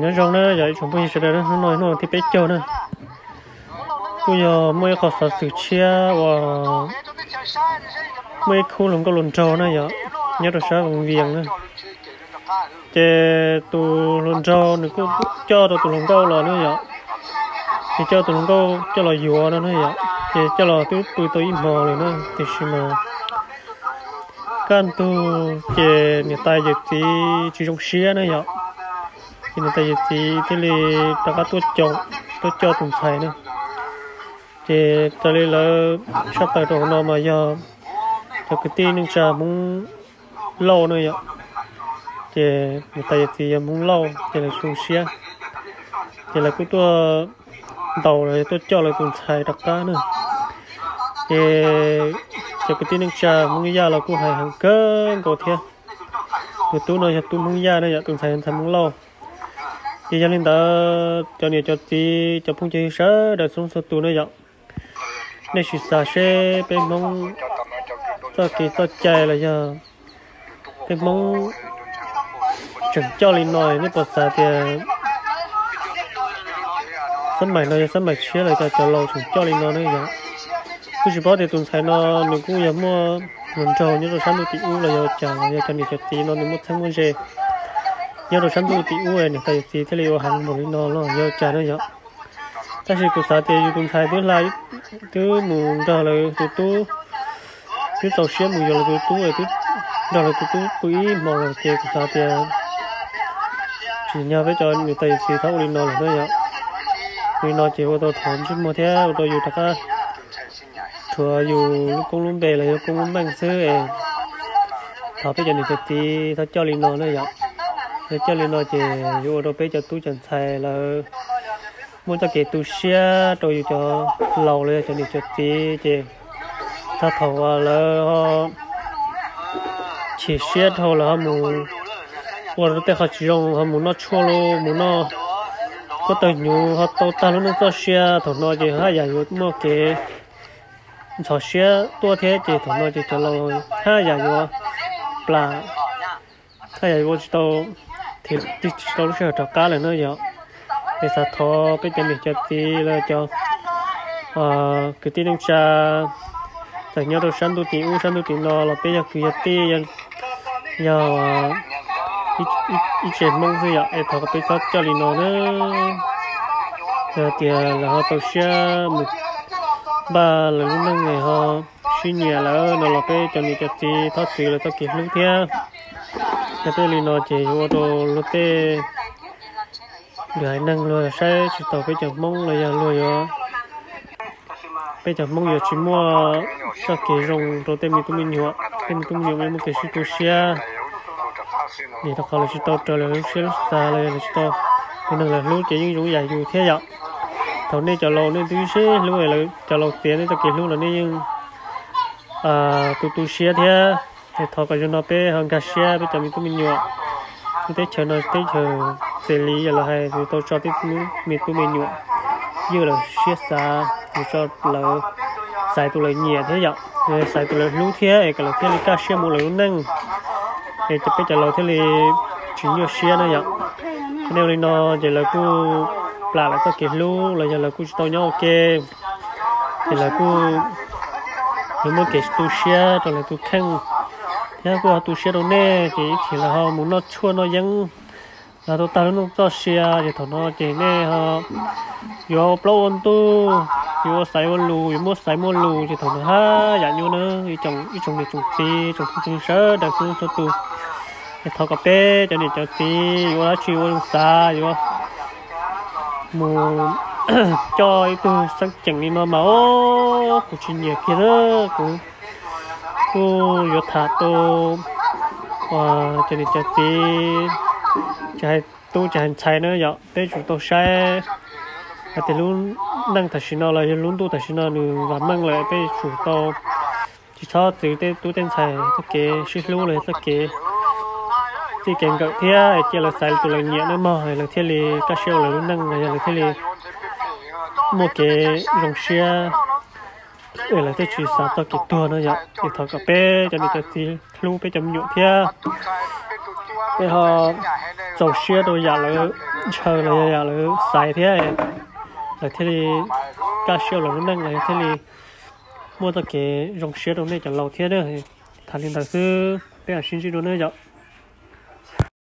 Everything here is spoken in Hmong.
Nyob zoo na yog ib tsoom phooj ywg sawv daws, hnub no hnub thib peb caug na, kuj yog muaj ib qho xov xwm tshiab uas muaj ib khub hluas nkauj hluas nraug na yom, nyob rau sab Vaj Vias na. Ces tus hluas nraug nws kuj coj rau tus hluas nkauj los na yom, ces coj tus hluas nkauj coj los yuav no na yom, ces coj los twb pw tau ib hmo lawm na, tiam sis mas kaj ntug ces niam tais yawm txiv tsis zoo siab na yom, ces niam tais yawm txiv thiaj li rov qab tuaj coj tus ntxhais na. Ces raws li lawv tshaj tawm rau hauv no mas yog cov kwv tij neej tsa Hmoob Lauj na yom, ces niam tais yawm txiv yog Hmoob Lauj ces lawv zoo siab, ces lawv kuj tuaj ntaus los yog tuaj coj lawv tus ntxhais rov qab na. Ces cov kwv tij neej tsa Hmoob Yaj los kuj hais heev kawg nkaus thiab. Tus tub no yog tub Hmoob Yaj na yom, tus ntxhais yog ntxhais Hmoob Lauj. Ces yog li ntawd cov niam cov txiv cov phooj cov ywg sawv daws txhua txhua tus na yom, nej sim xav seb peb Hmoob txoj kev txoj cai los yog peb Hmoob tseem coj li no, nej puas xav tias xab maim no yog xab maim tshiab los cov, cov laus tseem coj li no ne yom? Kuj tsis paub tias tus ntxhais no nws kuj yog muaj hluas nraug nyob rau sab ntuj tim ub los yog cas, los yog cov niam cov txiv no nws muaj txheeb muaj ze nyob rau sab ntuj tim ub, niam tais yawm txiv thiaj li ua heev npaum li no los yog cas na yom? Tab sis kuv xav tias yus tus ntxhais twb hla, twb mus nrog lawv tus tub, twb txaus siab mus yuav lawv tus tub, twb nrog lawv tus tub pw ib hmos lawm ces kuv xav tias tsim nyog peb cov niam tais yawm txiv txhob ua li no lawm na yom. Ua li no ces ua tau thuav ntsej muag thiab ua rau yus rov qab rhuav yus lub koob lub npe los yog koob lub meej xwb es thov peb cov niam cov txiv txhob coj li no na yom. Yog coj li no ces yuav ua rau peb cov tub cov ntxhais lawv muaj txoj kev tu siab rau yus cov laus los yog cov niam cov txiv ces txog thaum uas lawv ho chim siab dhau lawm ho mus ua rau tej qhov tsis zoo, ho mus noj tshuaj los mus noj kub tawg hnyuv ho tau tag lub neej txoj sia, thaum no ces haj yam yuav muaj kev ntxhov siab tuaj thiab ces thaum no ces cov laus haj yam yuav plam, haj yam yuav ua tsis tau, tsis tau lub sij hawm rov qab lawm na yom. Es xav thov peb cov niam cov txiv los cov kwv tij neej tsa txawm nyob rau sab ntuj tim ub sab ntuj tim no los peb yog kwv yog tij, yog ib tsev Hmoob xwb yom, es thov kom peb txhob coj li no na. Yog tias lawv ho txaus siab mus npaj lawv lub neej ho sib nyiam lawm no los peb cov niam cov txiv thov txwv lawv txoj kev hlub thiab. Yog tej li no ces yuav ua rau luag tej lwm haiv neeg luag saib tsis taus peb cov Hmoob los yog luag yuav, peb cov Hmoob yuav tsis muaj txoj kev zoo rau tej me tub me nyuam, tej me tub me nyuam yuav muaj kev sib tu siab vim rau qhov lawv tsis tau raws lawv lub siab lub xav los yog lawv tsis tau tus neeg lawv hlub ces yeej zoo yam yus thiab yom. Thaum nej cov laus nej twb sib hlub, cov laus txiav nej txoj kev hlub los nej yeej tu tu siab thiab. Es thov kom zaum no peb ho nkag siab peb cov me tub me nyuam. Lub teb chaws no teb chaws txawv li yam lawv hais, yus tau tso tej me tub me nyuam ywj lawv siab xav, yus tso lawv xaiv tus lawv nyiam thiab yom, xaiv tus lawv hlub thiab es kom lawv thiaj li kaj siab mus lawv lub neej, es peb cov laus thiaj li tsis nyuaj siab na yom. Nej ua li no ces lawv kuj plam lawv txoj kev hlub los yog lawv kuj tsis tau nyob ua ke, ces lawv kuj yuav muaj kev tu siab rau lawv tus kheej thiab kuj ho tu siab rau nej, ces ib chim lawv ho mus noj tshuaj noj yeeb, lawv tau tag lub neej txoj sia, ces thaum no ces nej ho yuav ua plaub ua ntug, yuav ua xaiv ua lus, yuav muaj xaiv muaj lus, ces thaum no haj yam nyuaj na. Ib tsoom niam tsoom txiv tsoom phooj tsoom ywg sawv daws txhua txhua tus, es thov kom peb cov niam cov txiv yuav ua dab tsi ua zoo xav, yuav mus coj ib tug xeeb ceem li no mas os, kuv tsis nyiam kiag na. Kuv kuj yuav tham rau cov niam cov txiv, tsis hais tub tsis hais ntxhais na yom, peb tsum tau saib hais tias lub neej tam sim no los yog lub ntuj tam sim no nws vam meej lawm, peb tsum tau tsis txhob txwv tej tub tej ntxhais txoj kev sib hlub los yog txoj kev txij kev nkawm thiab, cia lawv xaiv tus lawv nyiam nawb mog, lawv thiaj li kaj siab ua lawv lub neej los yog lawv thiaj li muaj kev zoo siab, es lawv thiaj tsis xav txoj kev tuag no yom. Es thov kom peb cov niam cov txiv hlub peb cov me nyuam thiab, es ho rau siab rau yam lawv ntshaw los yog yam lawv xaiv thiab, lawv thiaj li kaj siab ua lawv lub neej los yog thiaj li muaj txoj kev zoo siab rau nej cov laus thiab na. Tham li ntawd xwb, peb mam sib ntsib dua na yom.